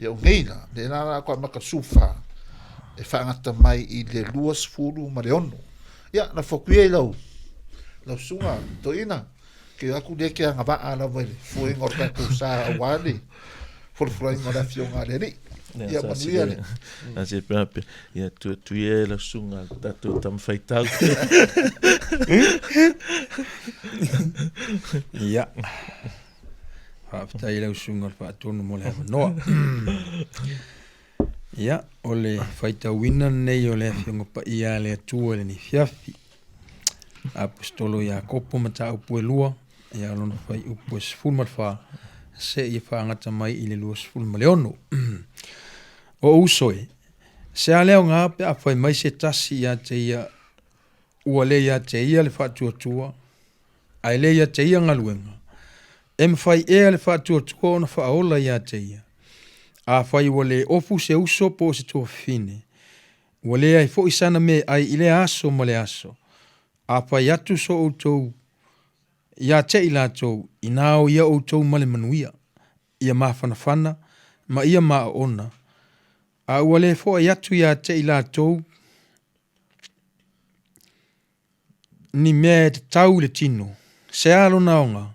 Ia o nei la, lea la la ko amata sufa e faagata mai i le 26. Ia, na foku ia i lau, lau suga toeaina, ke aku lea ke agavaa lava i le foega o le tatou sa aua le folafolaina o le Afioga a le Alii. Ia manuia le. A se pea pea, ia tu tu ia e lau suga tatou tama faitau. Ia. Faafetai i lau susuga o le Faatonu mo le avanoa. Ia, o le faitauina lenei o le Afioga Paia a le Atua i lenei afiafi. Aposetolo Iakopo mataupu e 2, ia lona fuaiupu e 14, seia faagata mai i le 26. O uso e, se a le aoga pe a fai mai se tasi ia te ia ua le ia te ia le faatuatua, ae le ia te ia galuega, e mafai ea le faatuatua ona faaola ia te ia? Afai ua le ofu se uso po o se tuafafine, ua leai foi sana meaai i lea aso ma le aso, a fai atu so outou ia te i latou, inā o ia outou ma le manuia, ia mafanafana ma ia maoona, a ua le foai atu ia te i latou ni mea e tatau i le tino, se a lona aoga?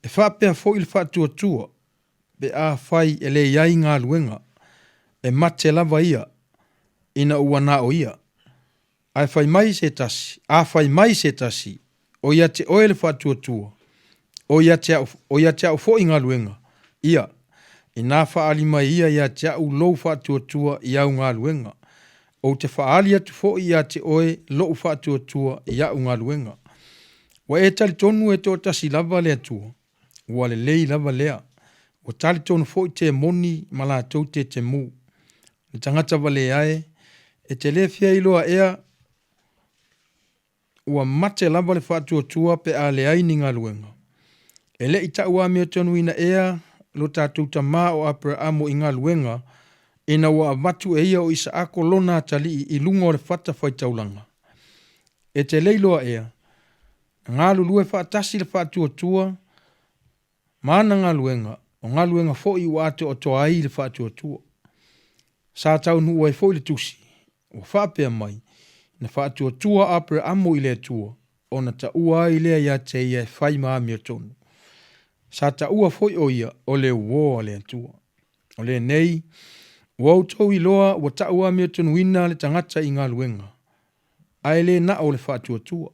E faapea foi le faatuatua, pe afai e le i ai galuega, e mate lava ia ina ua na o ia. Ae fai mai se tasi, a fai mai se tasi, o ia te oe le faatuatua, o ia te au, o ia te au foi galuega, ia, inā faaali mai ia ia te au lou faatuatua i au galuega, ou te faaali atu foi ia te oe lo'u faatuatua i a'u galuega. Ua e talitonu e toatasi lava le Atua, ua lelei lava lea, ua talitonu foi temoni ma latou tetemu. Le tagata valea e, e te le fia iloa ea ua mate lava le faatuatua pe a leai ni galuega. E le i tau amiotonuina ea lo tatou tamā o Aperaamo i galuega ina ua avatu e ia o Isaako lona atalii i luga o le fata faitaulaga? E te le iloa ea, na galulue faatasi le faatuatua ma ana galuega, o galuega foi ua atoatoa ai le faatuatua. Sa taunuu ai foi le tusi, ua faapea mai, Na faatuatua Aperaamo i le Atua, ona taua ai lea ia te ia e fai ma amiotonu. Sa taua foi o ia o le uō a le Atua. O lenei, ua outou iloa ua tau amiotonuina le tagata i galuega, ae le na o le faatuatua.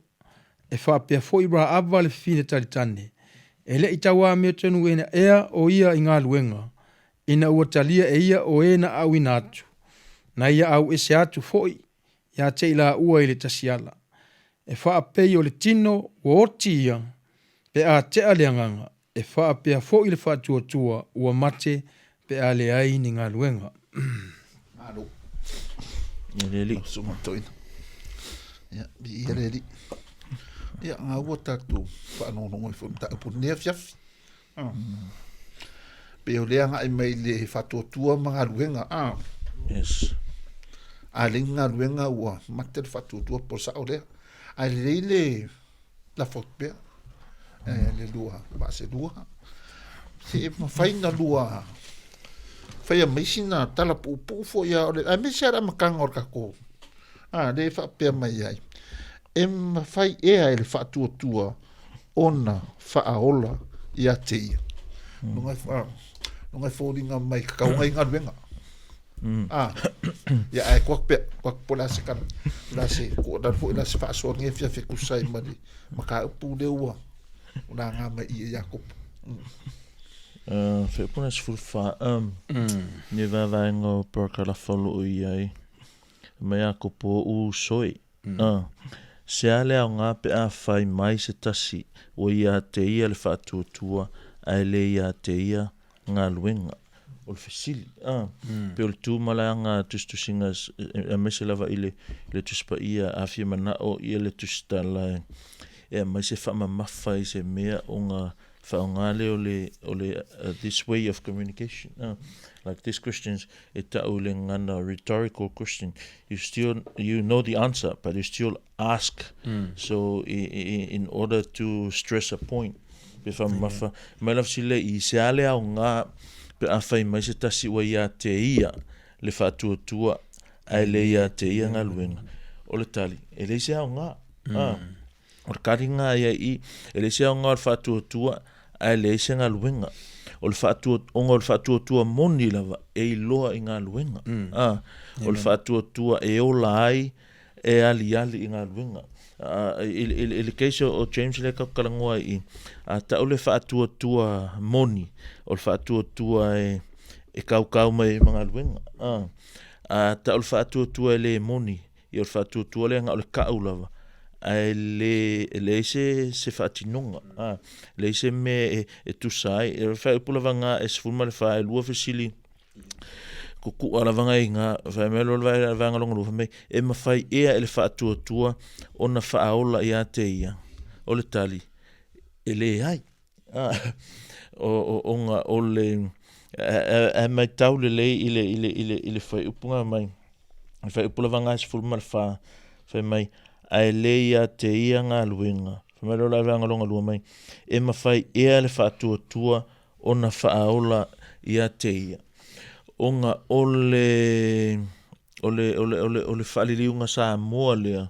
E faapea foi Raava le fafine talitane, e le i tau amiotonuina ea o ia i galuega, ina ua talia e ia o e na auina atu, na ia auese atu foi ia te i laua i le tasi ala. E faapei o le tino ua oti ia pe a tea le agaga, e faapea foi le faatuatua ua mate pe a leai ni galuega. Malo. Ia le alii. Susuga toeaina. Ia, viia le Alii. Ia, ngā ua tātou whaanonogo i whai mataupu nei afiafi. Ah. Pe o lea agai mai le faatuatua ma galuega. Ah. Yes. A le galuega ua mate le faatuatua po sao lea. Ae lelei le lafo atu pea eh, le lua vaaselua. Se e mafai na lua faia mai sina tala puupuu foi a o le aemaise lava le amataga o le tatou a lea e faapea mai ai e mafai ea e le faatuatua ona faaola ia te ia. Loga e foliga mai ka kauga i galuega. Ah, ia ae koak pea, koak po le a se kala, la se, ko la foi la se faasoa nge fia fe tusa ai ma le mataupu lea ua laga mai i e Iakopo. Fe puna 14, ne vaevaega o parakalafa o lo o i ai, mai Iakopo o uso e. Se a le aoga pe a fai mai se tasi ua ia te ia le faatuatua ae le ia te ia galuega. O le fesili, pe o le tu ma le aga tusitusiga aemaise lava i le le Tusi Paia a fia manao ia le tusitala e aumai se faamamafa i se mea ona faaaoga lea o le o le this way of communication like this questions e tau i le gagana rhetorical question you still you know the answer but you still ask so in order to stress a point pe whamamafa mai lava sile i se a le aoga Pe a fai mai se tasi ua ia te ia le faatuatua ae le ia te ia galuega. O le tali, e leai se aoga. A, o le kali lena ia i i, e leai se aoga o le faatuatua ae leai se galuega. O le faatua, ona o le faatuatua moni lava e iloa i galuega. A, o le faatuatua e ola ai e aliali i galuega. I le case o James lea tatou talanoa ai i i, a tau le faatuatua moni, o le faatuatua e kaukau mai ai ma galuega. A tau le faatuatua e le moni, ia o le faatuatua lea na o le kau lava, ae le, e leai se faatinoga, leai se mea e tusa ai. O le faaiupu lava lena e 14, e 2 fesili Kukua lava ngai ina, fai mai loa le vaega lona lua, fai mai, e mafai ea e le faatuatua ona faaola ia te ia? O le tali, e leai. Ona o le, ae matau lelei i le, i le, i le, i le fuaiupu na aumai, le fuaiupu lava na e 14, fai mai, ae le ia te ia galuega. Fai mai loa le vaega lona lua mai, e mafai ea le faatuatua ona faaola ia te ia, ona o le, o le, o le, o le, o le faaliliuga Samoa lea,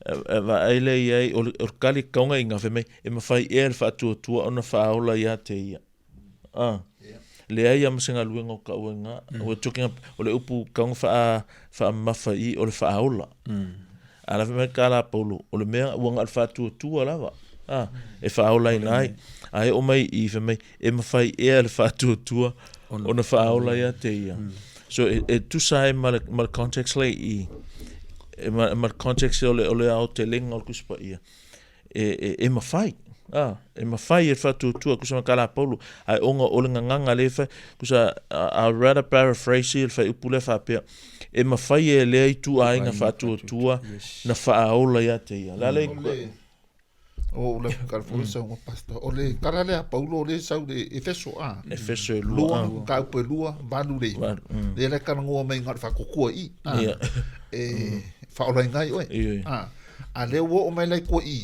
e vaai lea i ai, o le, o le kali kaunga i ina, fai mai, e mafai ea e le faatuatua ona faaola ia te ia. A, leai lava ma se galuega o taua i ina. We're talking about, o le upu kaunga faa, faamamafa i i, o le faaola. A la fai mai tala a Paulo, o le mea ua na o le faatuatua lava, a, e faaolaina ai. A e oo mai i i, fai mai, e mafai ea le faatuatua ona faaola ia te ia. So e, e tusa ai ma le, ma le context lea i i, e ma, ma le context o le, o le aotelega o le Tusi Paia, e, e, e mafai. A, e mafai e le faatuatua, tusa ma tala a Paulo, ae ona o le gagana lea e fai, tusa, I'll rather paraphrase le fuaiupu lea faapea, e mafai e lea ituaiga faatuatua na faaola ia te ia. Le a le... O le kala foi sau ma pastor. O le kala lea Paulo le sau le Efeso a. Efeso e lua. Lua, ka upu e lua, valu le. Valu. Le le kala ngoa mai ngā whakokua i. E whaola i ngai oe. A. A lea ua oo mai la i koe i,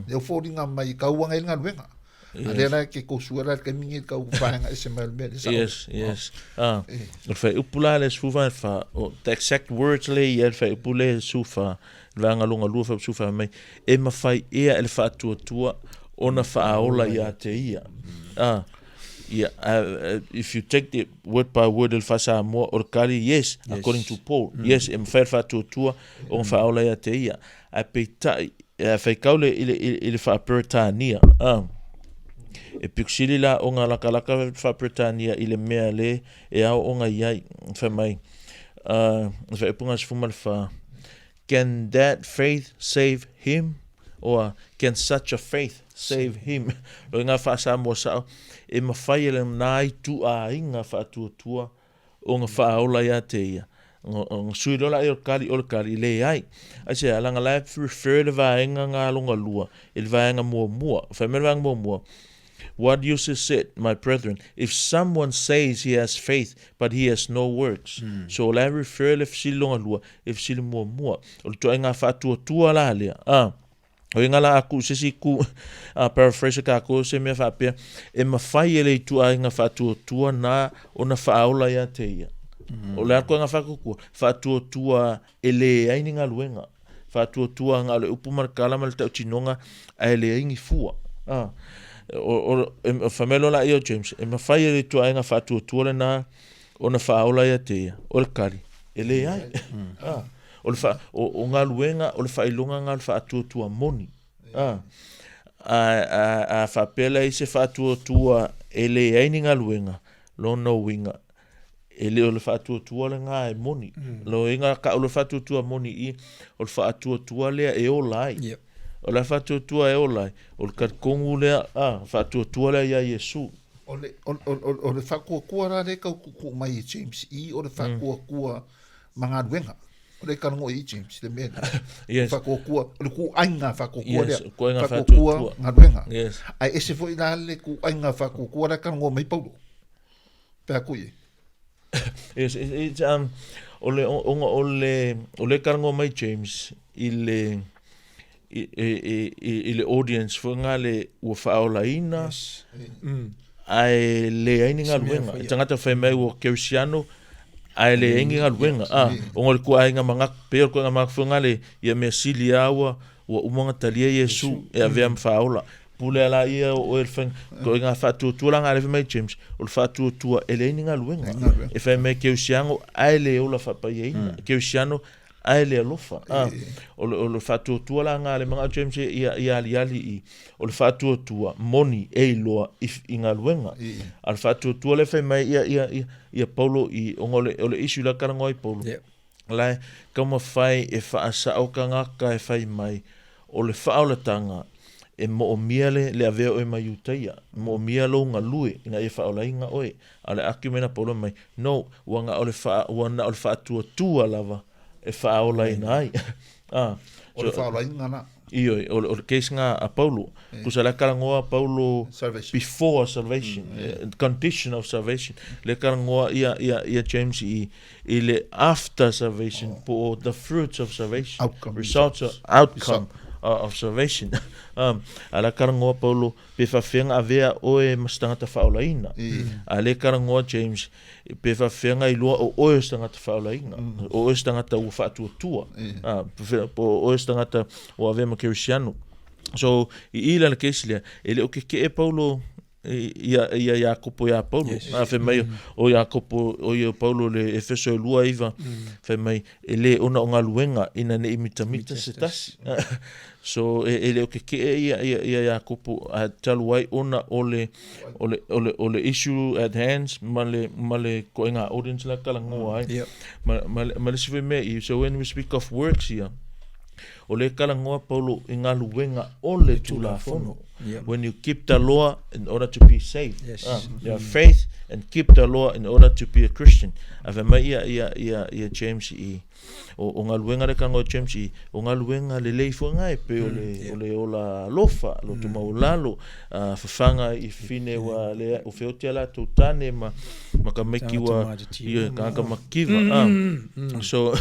lea ua foliga mai i kau aga i le galuega. A lea la ke kou sua la le taimi nei kau vaega ese mai o le mea lea sao. Yes, yes. Ah, o le fuaiupu la le 14, o the exact words lea i ai le fuaiupu lea 14, le vaega lona lua fuaiupu 14 mai, e mafai ea e le faatuatua ona faaola ia te ia. Ah, ia, if you take the word by word i le faa-Samoa, o le kali, yes, according to Paul, yes, e mafai e le faatuatua ona faaola ia te ia. Ae peitai, e faitau le, i le, i le faa-Peretania, a, e pito sili la ona lakalaka le faa-Peretania i le mea le e ao ona i ai. Fai mai, uh, faaiupuga 14, Can that faith save him? Or can such a faith save him? Loi ngā faa-Samoa sao, e mawhai e le nā ituaiga faatuatua ona faaola ia te ia. Ona sui loa laia o le kali, o le kali, leai. Aisea, leaga la e refer le vaega nga longa lua i le vaega muamua. Fai mai le vaega muamua, What use is it, my brethren, if someone says he has faith but he has no works? So o la e refer le fesili longa lua i le fesili muamua. O le ituaiga faatuatua la lea, a. O inga la aku se isi ku a paraphrase ka ko se mea faapea e mafai e le ituaiga faatuatua na ona faaola ia te ia. O le a koe nga whakukua, faatuatua e leai ni galuega. Faatuatua nga o le upu ma le kala ma le tautinoga ae leai ni fua. A, o, o, e, fai mai loa laia o James, e mafai e le ituaiga faatuatua lena ona faaola ia te ia. O le kali, e leai. A, o le wha, o, o galuega, o le faailoga nga o le faatuatua moni. A, a, a, a faapea lea i se faatuatua e leai ni galuega, lona uiga, e le o le faatuatua lena e moni. Lona uiga, ka o le faatuatua moni i, o le faatuatua lea e ola ai. Yep. O le faatuatua e ola ai, o le talitonu lea, a, faatuatua lea iā Iesu. O le, o, o, o, o le faatuatua la lea e tau tuutuu mai e James i, o le faatuatua ma galuega. O le kalagoa i James, le mea lea. Yes. Faatuatua, o le ituaiga faatuatua Yes, lea. ituaiga Faatuatua faatuatua. galuega. Yes. Ae ese foi la le ituaiga faatuatua la e kalagoa mai Paulo. Pe a kui e. Yes, it, it's, um, o le, ona o le, o le kalagoa mai James i le, i, i, i, i le audience foi nga le ua faaolaina, Yes. ae leai ni galuega. E tagata fai mai ua kerisiano ae leai ni galuega. A, ona o le tuaaiga manatu, pei o le tuaaiga manatu foi lena le, ia mea sili lava ua, ua uma ona talia Iesu e avea ma faaola. Pule a laia o oe le faiga, ituaiga faatuatua la na lea fai mai James, o le faatuatua e leai ni galuega. E fai mai kerisiano ae le ola faapaiaina. Kerisiano ae le alofa. A, o le, o le faatuatua la na le manao James ia, ia aliali i, o le faatuatua moni e iloa i, i galuega. A o le faatuatua lea fai mai ia, ia, ia, ia Paulo i, ona o le, o le issue la talanoa ai Paulo. Yeah. La e taumafai e faasao tagata e fai mai, o le faaolataga e moomia le, le avea oe mai Iutaia, e moomia lou galue ina ia faaolaina oe. A o le argument a Paulo mai, no, ua na o le faa, ua na o le faatuatua lava e faaolaina ai. Ah, O le faaolaina la. Ioe, o le, o le case nga a Paulo. Yeah. Tusa la talanoa Paulo salvation. before salvation, mm, yeah. condition of salvation. Le talanoa ia, ia, ia James i, i le after salvation, oh. po o the fruits of salvation. Outcome. Results, of, outcome of salvation. um, a la talanoa Paulo, pe faafefea avea oe ma se tagata faaolaina. A le talanoa James, pe faafefea na iloa o oe o se tagata faaolaina, o oe o se tagata ua faatuatua, po o oe o se tagata ua avea ma kerisiano. So, i i la le case lea, e le o keke'e Paulo ia, ia Iakopo iā Paulo. Yes. A fai mai o Iakopo, o ia o Paulo le Efeso e 2:9, fai mai, e lē ona o galuega ina ne i mitamita se tasi. So, e, e le o kekeʻe ia, ia, ia Iakopo, ae talu ai ona o le, o le, o le, o le issue at hands ma le, ma le ituaiga audience la e talanoa ai. Yep. Ma, ma, ma le isi foi mea i, so when we speak of works here, o lea e talanoa Paulo i galuega o le Tulafono. Yep. When you keep the law in order to be saved. Yes. Ah, you have faith and keep the law in order to be a Christian. A fai mai ia, ia, ia, ia James i, o, o galuega le kanga o James i, o galuega lelei foi nga e pei o le, yeah. o le ola alofa, loto maualalo, uh, fafaga i fine ua le, o feoti a latou tane ma, ma ka maiki ua, ia, tagata makiva. Ah. So,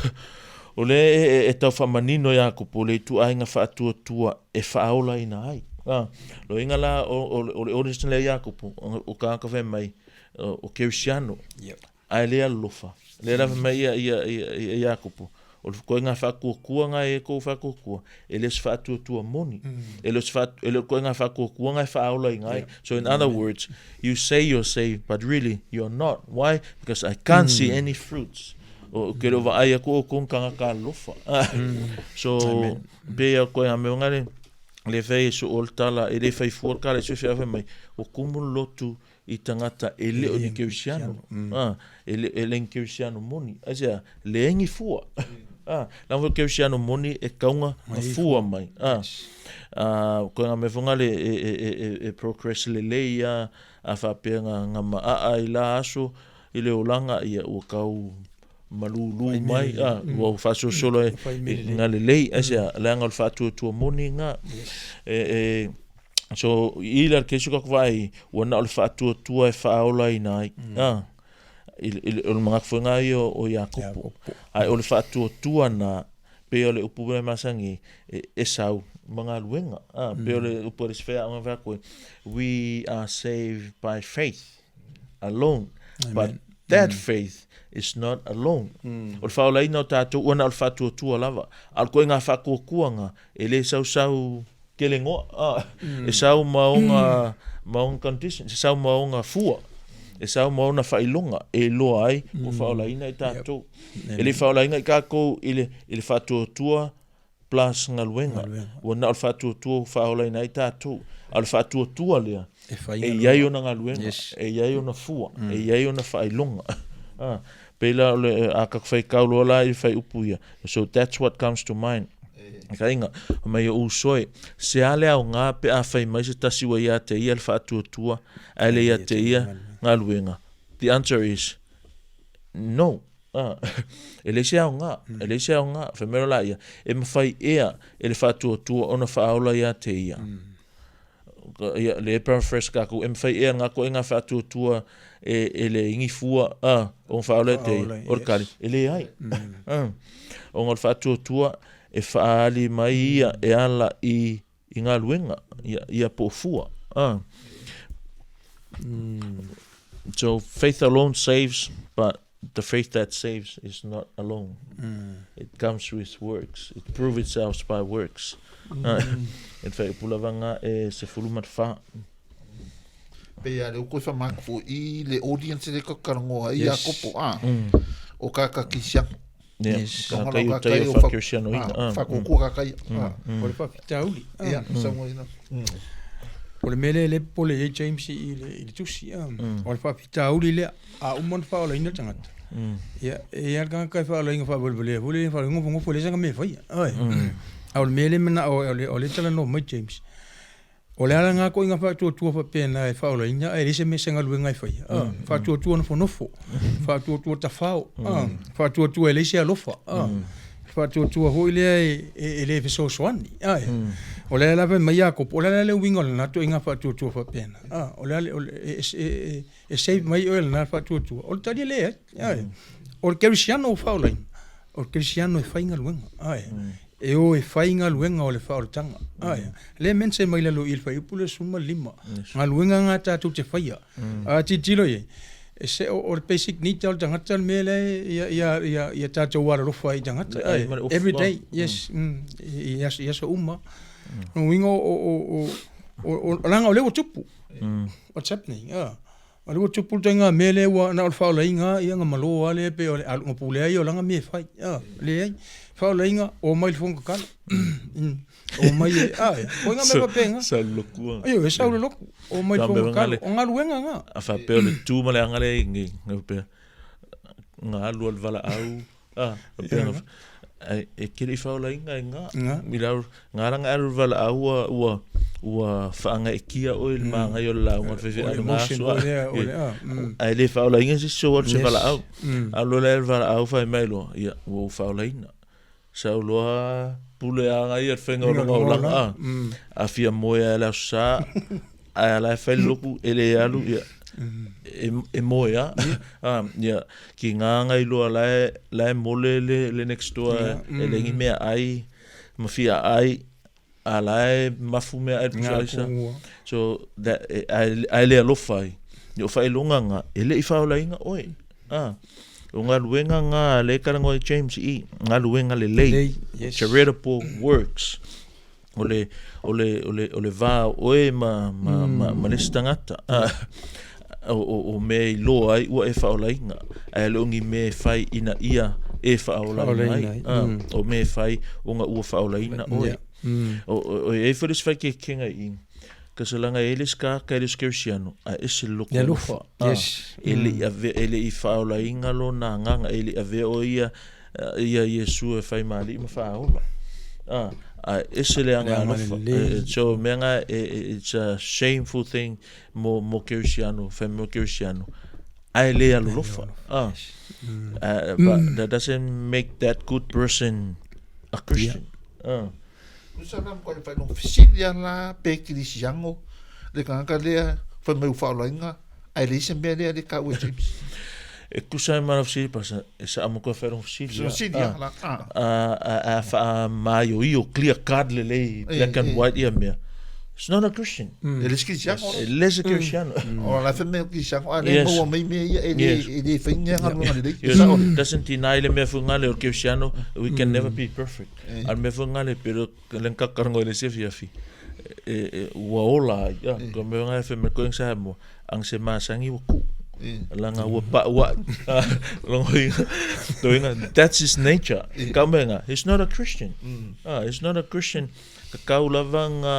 o lea e, e, e tau faamanino ia Iakopo le ituaiga faatuatua e faaolaina ai. Ah, loiga la o, o, o le audience lea Iakopo, o, o tagata fai mai, o, o Kerisiano, Yep. ae le alofa. Lea la fai mai ia, ia, ia, ia Iakopo, o le ituaiga faatuatua na e tou faatuatua, e le o se faatuatua moni. E le o se faat, e le o le ituaiga faatuatua na e faaolaina ai. So in other words, you say you're saved, but really you're not. Why? Because I can't see any fruits. O, ke le o vaai aku oukou ni tagata alofa. So, pei a koe a mea ngale, le fai e soo le tala, e le fai fua le tala, e sue fai mai, ua kumu le lotu i tagata e le o ni kerisiano. Ah, e le, e le ni kerisiano moni. Aisea, leai ni fua. Ah, leaga foi o kerisiano moni e kauga na fua mai. Ah, ah, koe nga mea foi ngale e, e, e, e, e progress lelei a, a faapea nga, nga maa i la aso, i le olaga, ia ua tau malūlū mai, a, ua faasolosolo e, i nga lelei, aisea, leaga o le faatuatua moni nga. E, e, so, i la le kesi o tatou vaai, ua na o le faatuatua e faaolaina ai, a, i, i, o le manatu foi nga ia o Iakopo. Ae o le faatuatua na, pei o le upu e masani, e, e sau ma galuega. A, pei o le upu a le isi faiaoga fai atu ai, we are saved by faith alone. Amen. But that faith is not alone. O le faaolaina o tatou, ua na o le faatuatua lava. A o le ituaiga faatuatuaga, e le sausau kelegoa, a, e sau ma ona, ma ona conditions, e sau ma ona fua, e sau ma ona faailoga e iloa ai ua faaolaina i tatou. E le i faaolaina i tatou i le, i le faatuatua plus galuega. Ua na o le faatuatua ua faaolaina ai tatou. A o le faatuatua lea, E fai e i ai ona galuega, Yes. e i ai ona fua, e i ai ona faailoga. Ah, pei la o le, a tatou faitau loa la i le fuaiupu ia, so that's what comes to mind. Kaiga, fai mai o uso e, se a le aoga pe a fai mai se tasi ua ia te ia le faatuatua, ae le ia te ia galuega? The answer is, no. Ah, e leai se aoga, e leai se aoga. Fai mai loa laia, e mafai ea e le faatuatua ona faaola ia te ia. Ia, le paraphrase kakou, e mafai ea nga koe nga faatuatua e, e le ingifua, ah, ona faaola ia te ia. O le tali, e leai. Ah, ona o le faatuatua e faaali mai ia e ala i, i galuega, ia, ia po o fua. Ah. So faith alone saves, but the faith that saves is not alone. It comes with works. It proves itself by works. In fact, pulavaga e 14. Pei a le uko e whamāku fo i le audience le kakarangoa i Iakopo, a, o kaka kisiano. Yeah. Yes. Ka kai o tai o whakirisiano ina. Ah, whakokua ka kai. Ah. O le whawhitauli. Ia, saunga ina. O le mea lea le popole i ai James i le, i le tusi. O le faafitauli lea, a uma ona faaolaina le tagata, ia, e i ai lava le tagata e faaolaina faavalevalea foi lea, faanofonofo e leai sana mea e faia. Oi. A o le mea lea e manao ai, o lea e talanoa mai James, o le ala lena ituaiga faatuatua faapena e faaolaina ae leai se mea se galuega e faia. Faatuatua nofonofo, faatuatua tafao, faatuatua e leai se alofa. Faatuatua foi lea e le fesoasoani. Ae, o le ala la fai mai Iakopo, o le ala le uiga o lena ituaiga faatuatua faapena. A, o le ala, o le, e, e, e, e save mai oe lena faatuatua. O le tali e leai. Ae, o le kerisiano ua faaolaina, o le kerisiano e fai galuega. Ae, e o e fai galuega o le faaolataga. Ae, lea e mention mai lalo i le fuaiupu lea 15, galuega na tatou te faia. A tilotilo i ai, e se o, o le basic need o le tagata le mea lea ia, ia, ia, ia tatou alolofa ai i tagata. Le ai ma le ofu Every day, yes, i, aso, i aso uma. O uiga o, o, o, o, o, o, leaga o lea ua tupu. What's happening? Ah. O lea ua tupu le ituaiga mea lea ua na o le faaolaina ia na malo lava lea pei o le alu pulea ia o lana mea e fai. Ah, leai. Faaolaina, omai i le fono tatalo. Omai e, ah, o ituaiga mea faapena. Sau le loku. Ioe, e sau le loku. Omai i le fono tatalo. O galuega na. A faapea o le tu ma le aga lea i nei, na faapea, nga alu a le valaau, ah, faapea na, ai, e te le i faaolaina e nga. Nga. I lau, nga langa alu le valaau ua, ua, ua faagaeetia oe i le magaia o le lauga o le faifeau i lena aso, ah. Ae le faaolaina se isi o alu se valaau. Alu loa le valaau fai mai loa, ia, ua ou faaolaina. Sau loa pule aga ia le faiga o lona olaga a. A fia moe a le aso sa, ae a la e fai le loku e le alu ia e moe a. Ia ki ngā aga i loa la e la e mole le le next door e leai ni mea ai ma fia ai a la e mafu mea ai le pusa aisa. So that ae le alofa ai. Ia o faailoga nga e le i faaolaina oe. A o galuega nga le talanoa ai James i galuega lelei. Yes. Charitable works. O le o le o le o le va o oe ma ma ma, ma le isi tagata. A o o o mea i loa ai ua e faaolaina. Ae le o ni mea e fai ina ia e faaolaina ai. A o mea e fai ona ua faaolaina oe. O o e i ai foi le isi faikekega i i. Kasalaga e le isi tagata e le o se kerisiano, ae ese le loko Le alofa. Ah, Yes. e le i avea, e le i faaolaina lona agaga, e le i avea o ia, ia Iesu e fai ma alii ma faaola. Ah, ae ese le aga alofa. So, mea nga, it's a shameful thing mo, mo kerisiano, fai mo kerisiano, ae le alolofa. Ah, but that doesn't make that good person a Christian. Yeah. Ah. Tusa la makuai whai fesili a la pe kirisiano le tagata lea fai mai ua faaolaina ae leai se mea lea le taua e James. E tusa ai ma lau fesili pasa e saa matua whai rongo fesili. Fesili a la a. A faamaioio clear cut lelei black and white ia mea. It's not a Christian. E le se kerisiano. E le se kerisiano. O la fai mai o kerisiano a le maua mai mea ia e le e le fai ni galuega lelei. Doesn't deny le mea foi ngale o le kerisiano we can never be perfect. A le mea foi ngale pero le nkakarango i le isi afiafi e, ua ola ai. A, ko mea ngai fe me koe Samoa, ang se masangi ua ku. Langa ua pa ua longo inga. To inga, that's his nature. Ka mea nga, he's not a Christian. Ah, he's not a Christian. Ka kau lava nga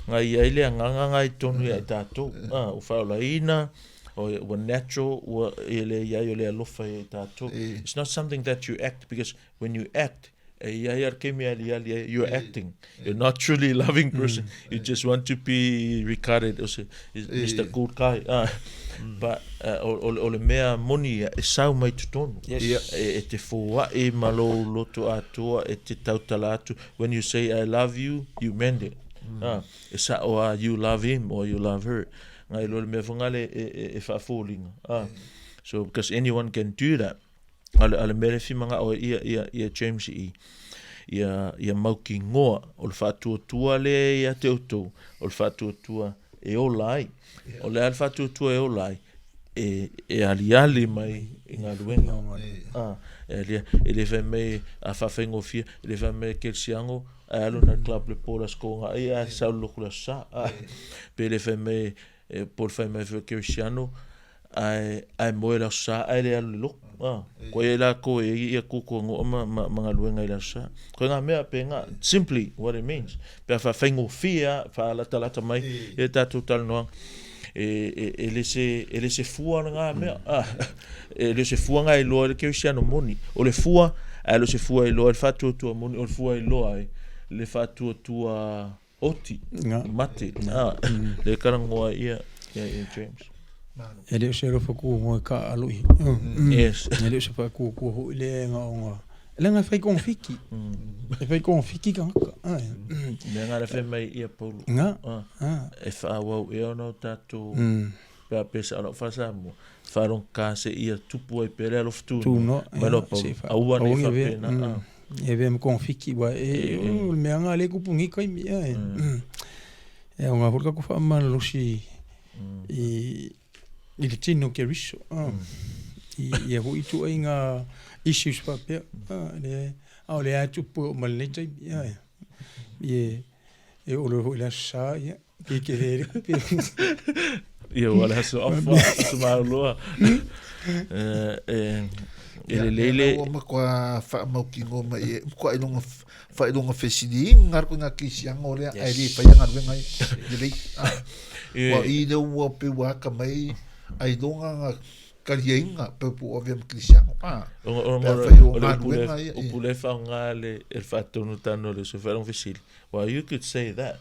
nga ia i le agaga ngai tonu ia i tātou. Ah, ua whaolaina, o ua natural, ua e le iai o le alofa ia i tātou. It's not something that you act because when you act, e ia ia ke mea ali ali ai, you're acting. You're not truly a loving person. You just want to be regarded as Mr. Good Guy. Ah. But o, o, o le mea moni ia, e sau mai totonu. Yes. E, e te foa'i ma lou loto atoa, e te tautala atu. When you say I love you, you meant it. Ah, e sa'o a you love him or you love her. Ngai loa le mea fagale e, e, e faafolinga. Ah. So because anyone can do that. A le, a le mea le fimaga'o ai ia, ia, ia James i, ia, ia mautinoa o le faatuatua lea ia te outou, o le faatuatua e ola ai. O le a le faatuatua e ola ai? E, e aliali mai i galuega. Ah, e alia, e le fai mai a faafaigofie, e le fai mai e kerisiano ae alu na club le po le aso kogaai ae sau le lotu le aso Sa. Ah, pe le fai mai e po le fai mai foi kerisiano ae ae moe le aso Sa ae le alu i le lotu. Ah, koe ai lakou e i ai ia tuatuanoa ma, ma, ma galuega i le aso Sa. Koe ngā mea pe ngā, simply what it means. Pe a whaafeingofie a, whaalatalata mai, e tātou talanoanga. E, e, e le se, e le se fua na ngā mea. Ah, e le se fua ngā iloa i le kerisiano moni. O le fua, ae le se fua iloa i le whaatuatua moni, o le fua iloa ai le whaatuatua oti, mate. Ah, le karangoa ia, ia, ia James. E le o se alofa kuokoa e kaaalo i. Yes. E le o se whaakuakua hoi le nga o nga. Le nga whai kongawhiki. E whai kongawhiki ka ngaka. Ai. Mea ngā le whai mai ia Paulu. Nga. Ah. E whaawau e ona o tātou. Pea pesa ala o whasamoa. Whaarong ka se ia tupu ai pere alofa tū. Tū no. Mai loa Paulu. Aua nei whapena. E vea ma kongawhiki. Wa e o le mea nga le kupu ngi kai mi. E o ngā hori kako whaamalosi i i le tino ke riso. I ia hui tu ai ngā issues whapea. Le, a o le a tupu o ma lenei taimi. Ia, e, e olo hoi la sa, ia, ke ke he re kupe. Ia ua le aso afa, aso maoloa. E, e le leile. Ua matua faamautinoa mai e, matua iloga, faailoga fesiliga atu i ngā kerisiano lea, ae le faia galuega ia, lelei. Ua i lea ua pei ua atamai ailoga nga kaliaiga pe po o avea ma kerisiano. Pe afai o galuega ia. Upu le faaaoga le e le faatonutano le so faailoga fesili. Well, you could say that.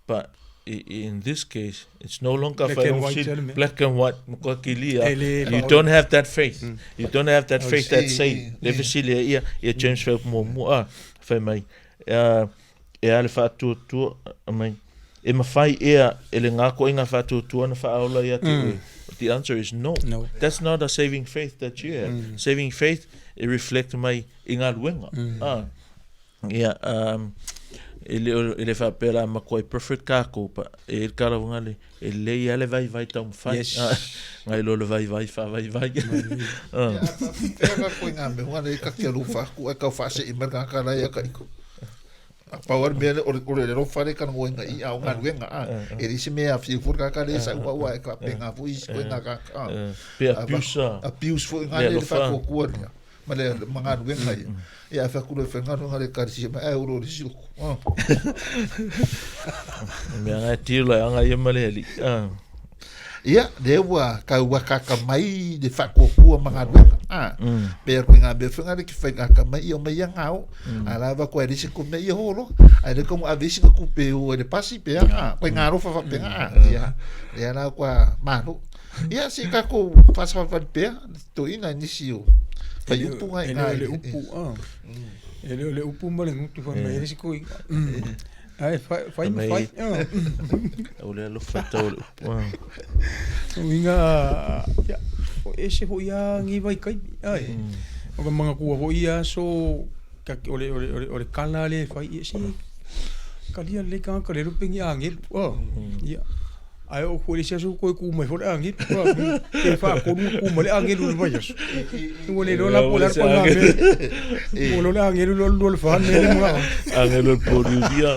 But in this case, it's no longer Black and white, tell me. Black and white, matua kilia. You don't have that faith. You don't have that faith that say. Le fesili e ia, ia James Phelps muamua, ah, fai mai. E a le faatuatua, mai. E mawhai ea e le ngā koinga faatuatua na whaaola ia te oe. The answer is no. No. That's not a saving faith that you have. Saving faith, e reflect mai i ngā luenga. Ah. Ia, um, e le, e le faapea la makuai perfect kākou, pa, e le kalawaga le, e lelei lava le vaivai taumafai. Yes. Ah, ngai loa le vaivai faavaivai. Ah. Ia, a faapefea ka koe ngā mea, ngā ka kia alofa atu, ai kau whaasei mai ngā ka lai a ka iko. A pau a le mea le, o le, o le alofa le ka ngoenga i a o ngā luenga, a. E le se mea a whiu fo ka ka le sa ua ua e ka penga fo i koe ngā ka ka. Pe abuse a. Abuse fo i ngā Le le alofa. whakuakua lea. Ma le ma galuega ia. Ia a fai atu loa e faigaluega le ekalesia mai, ae olo le siloku. Ah. Mea ngai tilo e anga ia ma le alii. Ah. Ia, lea ua kau akaka mai le faakuakua ma galuega. Ah. Pe koe ngā mea whenga le ki whai ngā mai ia mai ia ngāo. A lava koe le se ko mea ia holo. Ai le komu ave isi ka kupe o le pasi pe a. Koe ngā rofa whapenga. Ah. Ia, ia la kua malo. Ia, se kako whasawhawhari pea, Toeina i nisi o whaiupu ngai E le o le upu, ah. E le o le upu ma le gutu whai mai ere se koi. Ai, whai ma whai. O le alofa tau le upu. Ah. O inga, ia, o ese hoi a ngi vai kai. Ai. O ka manga kua hoi a so, ka, o le, o le, o le, o le kala le whai, ia se, kalia le ka ka le rupengi a ngelu. Oh, ia. Ae oo foi i le isi aso ua toe tu mai foi le agelu. Pe faatolu ona tu mai le agelu i le vaiaso. Ua le iloa la po o le a le koina mea. Ua iloa le agelu le alu le fa mea le manao. Agelu o le poliuria.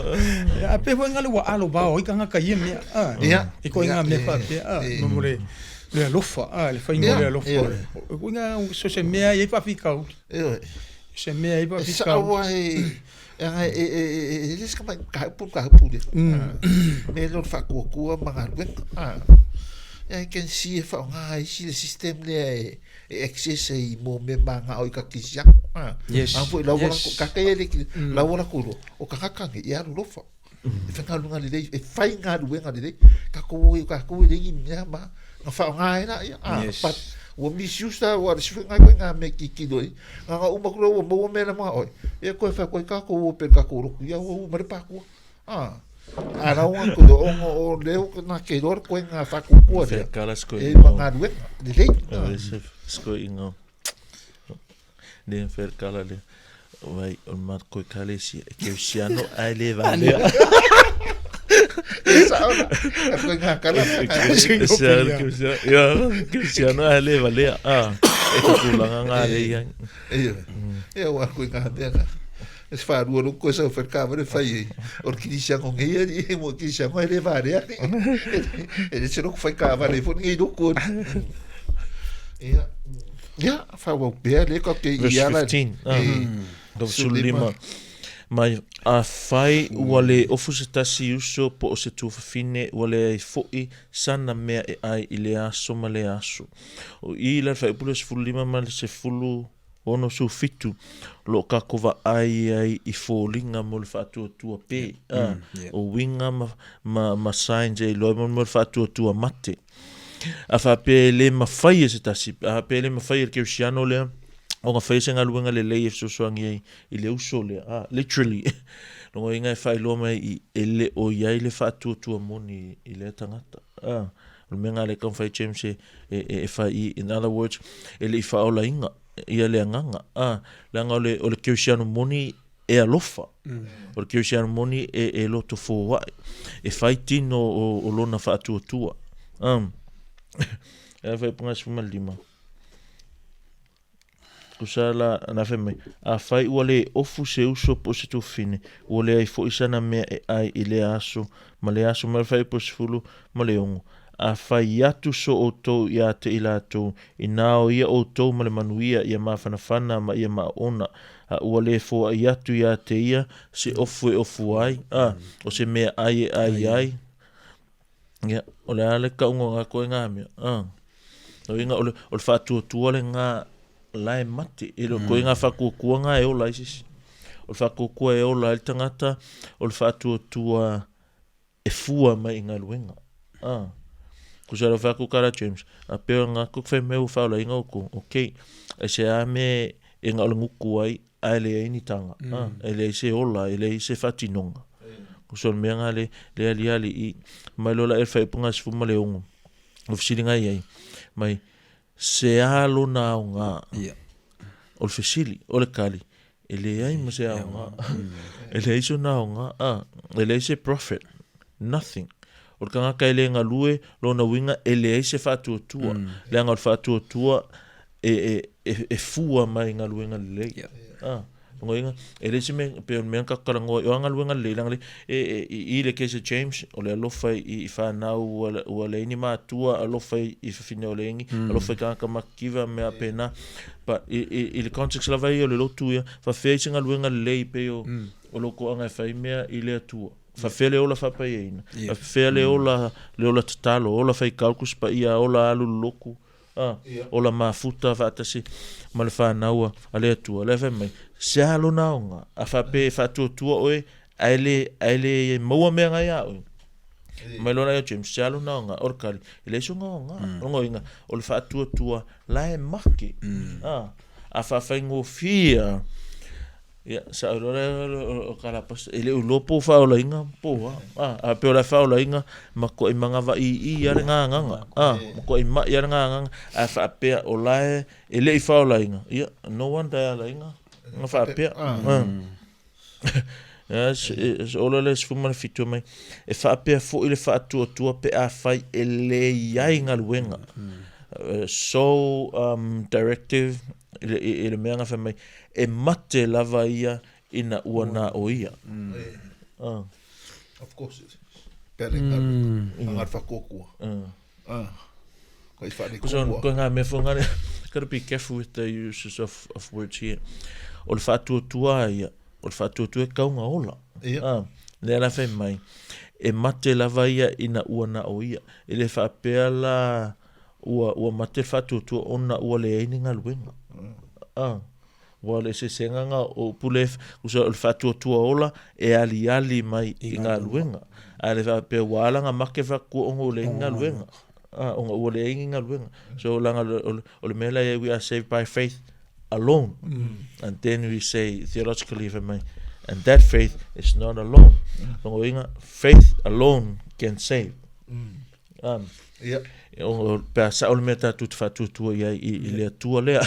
Ae pei foi ngale ua alo vao ai tagata i ia mea. I koina mea faapea. Mo le le alofa, le faiga o le alofa. O koina so se mea e i ai faafitauli. Se mea e i ai faafitauli. E aga e e e e le se kamai ka upu ka upu le. Me lo whakuakua ma galuega. Ah. I can see e whaonga ai si le system lea e e access ai mo me ma ngā oi ka kisi ako. Ah. Yes. A foi lau Yes. ka ka ele ki lau la kuro o ka kakange i alu lofa. E whangalunga lelei, e whai galuega lelei, ka ko ka ko le ngi mea ma nga whaonga ai la ia. Ah, Yes. but ua misuse la ua le ngai koe ngā mea kikino i. Ngā ngā uma kura ua maua mea la mga oi. Ia koe whai koe ka ko ua pe ka ko roku ia ua ua mare pākua. Ah. A rau ngā koe o o leo nā ke roa koe ngā whakukua Whea lea. kala sko E ingo. ma ngā ruenga, lelei. Ah. Sko ingo. Le whea kala le. Vai, o le mat koe kalesia. E kerisiano ai le valea. E sao la. A koe ngā kala. Ia, Kerisiano a le valea. Ah, e te tūlanga ngā le ia. Ia, ia wa koe ngā mea ngā. E se whārua lo koe sau whare kāware whai e. O le kirisiango ngei ari, e mo kirisiango e le vare ari. E le se loko whai kāware fo ngei loko. Ia, ia, whawau pea le ka ke i ala. Verse 15. Ah. 15. Mai, afai ua le ofu se tasi uso po o se tuafafine ua leai foʻi sana mea e ʻai i lea aso ma lea aso. O i la le faaiupu le 15 ma le 67 o lo o kākou vaai ai i foliga mo le faatuatua pē, a, o uiga ma, ma, ma signs e iloa ai mo le faatuatua mate. A faapea e le mafai e se tasi, a faapea e le mafai e le kerisiano lea ona faia se galuega lelei e fesoasoani ai i le uso lea, a, literally, lona uiga e faailoa mai i e le o i ai le faatuatua moni i lea tagata. A, o le mea lena lea e taumafai James e, e, e, e fai i, in other words, e le i faaolaina ia le agaga, a, leaga o le, o le kerisiano moni e alofa. O le kerisiano moni e, e loto foai, e fai tino o, o lona faatuatua. Um, e fai punga 15. Tusa la, na fai mai, afai ua le ofu se uso po o se tuafafine, ua leai foi sana mea e ʻai i lea aso ma lea aso ma le faaiupu 16. Afai atu so ʻoutou iā te i latou, inā o ia ʻoutou ma le manuia ia mafanafana ma ia maʻona, a ua le foaʻi atu iā te ia se ofu e ofu ai, a o se mea ʻai e ʻai ai, Ia, o le a le kauga o ngā koe ngā mea. Ah. No inga, o le, o le whaatuatua le ngā lae mate. E mm. koe ngā whakuakua ngā e ola ai sisi. O le whakuakua e ola ai le tangata, o le whaatuatua e fua mai i ngā luenga. Ah. Ko sa rau whaku kara James. A peo ngā kuk whai mea u whaola inga o ko. Ok. E se a me e ngā o le nguku ai, a e leai ni tanga, a, e leai se ola, e leai se faatinoga. Ko sona mea nga le, le aliali i, mai loa la e faaiupu 16, o fesiliga i ai, mai, se a lona aoga? O le fesili, o le kali, e leai ma se aoga. E leai sona aoga, a, e leai se profit, nothing. O le tagata e le galue, lona uiga e leai se faatuatua. Leaga o le faatuatua e, e, e, e fua mai i galuega lelei. Yeah. Ah, lona uiga, e leai se mea, pei o le mea na tatou talanoa ai, o a galuega lelei, leaga le, e, e, i, i le case a James, o le alofa i, i fanau ua, ua leai ni matua, alofa i, i fafine o le egi, alofa i tagata matitiva, mea faapena. But i, i, i le context lava ia o le lotu ia, faafefea ai se galuega lelei pei o, o lou toaga e fai mea i le Atua. Faafefea le ola faapaiaina? Faafefea le ola, le ola tatalo, ola faitau Tusi Paia, ola alu le lotu, a, ola mafuta faatasi ma le fanau a le Atua. Lea fai mai, se a lona aoga, a faapea e faatuatua oe, ae le, ae le maua mea nga iā oe. Mai lona ia James, se a lona aoga, o le kali, e leai sona aoga. Lona uiga, o le faatuatua la e make. A, a faafaigofie a, Ia, sa o loa o Kalapasa, e le o iloa po o faaolaina po o a. A, a pei o la e faaolaina, matuai manava ii lava le gagaga. A, matuai mai lava le gagaga, ae faapea o la e, e le i faaolaina, ia, no wonder e ala ai na faapea. A. Ia, se ola lea 17 mai, e faapea foi le faatuatua pe afai e le i ai galuega. So um, directive i le mea na fai mai, e mate lava ia ina ua na o ia. Mm. Of course. Pea le ngaru, mm. ngaru whakokua. Ah. Ko i whare kua. Ko ngā mea fo ngā, gotta be careful with the uses of, of words here. O le whaatuatua ia, o le whaatuatua e kaunga ola. Ia. Ah. Lea la fai mai, e mate lava ia ina ua na o ia. E le whaapea la, Ua, ua mate faatuatua ona ua leai ni galuega. A, ua le eseesega nga o upu le, usa o le faatuatua ola e aliali mai i galuega. A le faapea ua ala nga make faatuatua ona ua leai ni galuega. A, ona ua leai ni galuega. So leaga o le, o le mea la iai we are saved by faith alone. And then we say theologically fai mai, and that faith is not alone. Lona uiga, faith alone can save. Um, Ia. O, pe a sao le mea tātou te whaatuatua i ai i, i le Atua lea.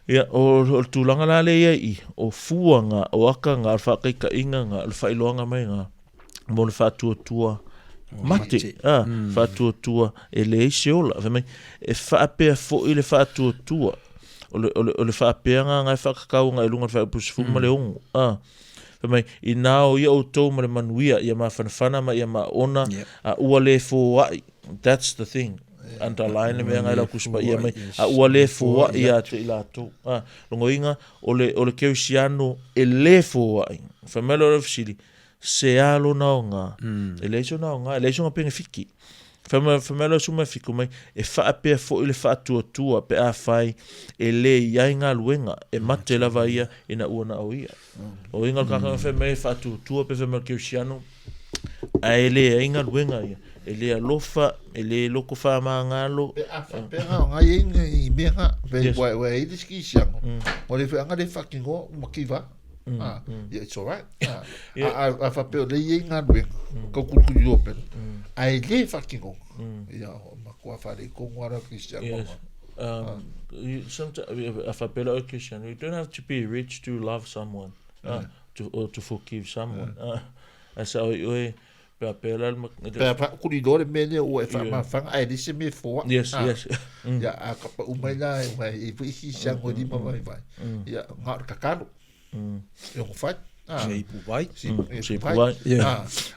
Ia, o, o le tulaga la le ia i, o fua ngā, o aka ngā, o le whaakaikainga ngā, o le whailoanga mai ngā. Mo le faatuatua mate, a, faatuatua e leai se ola. Fai mai, e faapea foi le faatuatua, o le, o le, o le faapeaga na e faakakau agai i luga o le faaiupu 16, a. Fai mai, inā o ia outou ma le manuia, ia mafanafana ma ia maona, a ua le foai. That's the thing. Underline le mea ngai lau Tusi Paia mai, a ua le foai ia te i latou. A, logoina, o le, o le kerisiano e le foai. Fai mai lea o le fesili, se a lona aoga, e leai sona aoga, e leai sona penefiti. Fai mai, fai mai lea o le 17 mai, e faapea foi le faatuatua pe afai e le i ai galuega, e mate lava ia ina ua na o ia. O uiga o le tagata fai mai e faatuatua pe fai mai o le kerisiano, ae e leai galuega ia, e le alofa, e le loko faamagalo. Pe a faapea na o ngai ai i mea na, pe ua ua i le kerisiano, ua le foi anga le faatinoa uma kiva. Ah, yeah, it's alright. Ah, yeah. A, a, a faapea o lea i ai galuega, kau kulikuli loa pele, ae le faatinoga. Ia, o matua faaletonu lava la Kristiano. Yes. You, sometimes, a faapea la oe Kristiano, you don't have to be rich to love someone, to, or to forgive someone. A sao i oe, Pe a pēlā le ma... Pe a faakuli loa le mea lea ua e faamafaga ae leai se mea e foai. Yes, yes. Ia, a kapa uma ai la e wai e foi isi siago e lima vaivai. Ia, na o le tatalo. E ono fai. Se ipu vai. Se ipu vai.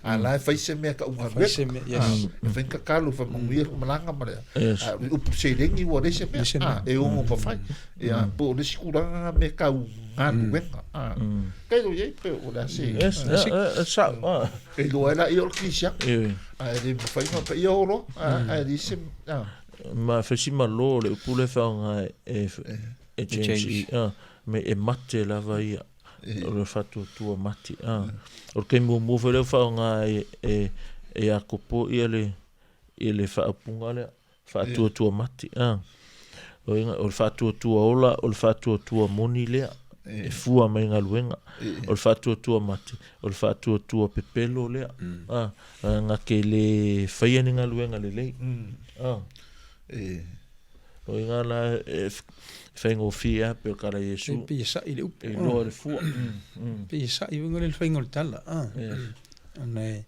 A la e fai se mea ka unga Fai se mea, yes. E fai tatalo, fai manuia le malaga ma lea. Yes. A upu seleni ua leai se mea. E ono mafai. Ia, po o le isi tulaga na me kau galuega. Kei lo iai pe o le a se. Yes, e sao. E iloa ai la ia o le kerisiano. Ae le mafai ona paia o loa. Ae leai se. Ma fai si malo le upu lea e faaaoga e e James i me e mate lava ia. O le faatuatua mate. O le taimi muamua foi lea ua faaaoga e e Iakopo ia le ia le faaupuga lea. Faatuatua mate, a. O inga, o le faatuatua ola, o le faatuatua moni lea, e fua mai galuega. O le faatuatua mate, o le faatuatua pepelo lea, a, na te le faia ni galuega lelei, a. O inga la e faigofie lava pei o le tala a Iesu. E pei e sa'i le upu. E iloa le fua. Pei e sa'i foi le faiga o le tala, a. Ona e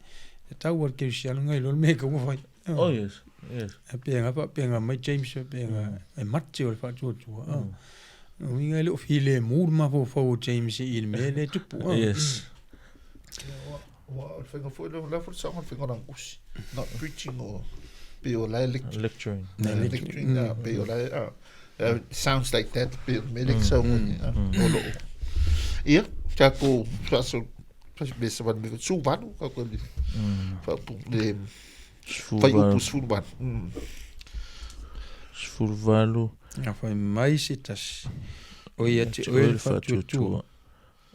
tau a le kerisiano ngai loa le mea e tatau ona fai. Oh yes, yes. E pea fa pea mai James e pea e mate o le faatuatua. O uiga e le o filemu le mafaufau o James i le mea lea e tupu. Yes. Ua o le faiga foi lea, o le a foi le saoga o le faiga o lana tusi. Not preaching or pei o la e lecture. Lecturing. Lecturing, pei o la e, sounds like that, pei o le mea lea ke saunoa nei, o loo. Ia, tatou faaso, 18 tatou le faaupu le Faiupu 18. 18. A fai mai se tasi, o ia te oe le faatuatua,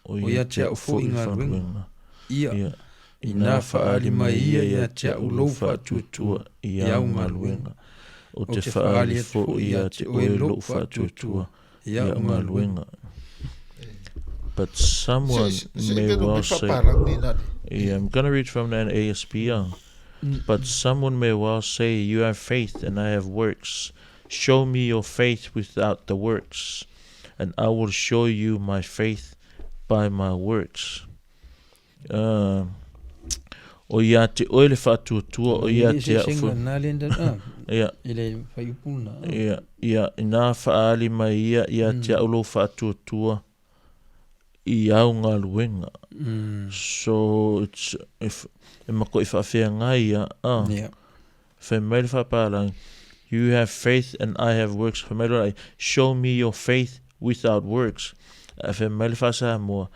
o ia te au foi i galuega. Ia, inā faaali mai ia ia te au lou faatuatua i au galuega, ou te faaali foi ia te oe lou faatuatua i au galuega. But someone may well say, yeah, I'm gonna read from the NASB. But someone may well say, You have faith and I have works. Show me your faith without the works, and I will show you my faith by my works. O ia te oe le faatuatua, o ia te au foi. Ia. I le whaiupu na. Ia, ia, inā whaali mai ia, ia te au lou faatuatua i au galuega. So, it's, if, e makoʻi faafeagai ia, a. Yeah. Fai mai le faapalangi, You have faith and I have works. Fai mai loa ai, Show me your faith without works. Ae fai mai le faa-Samoa,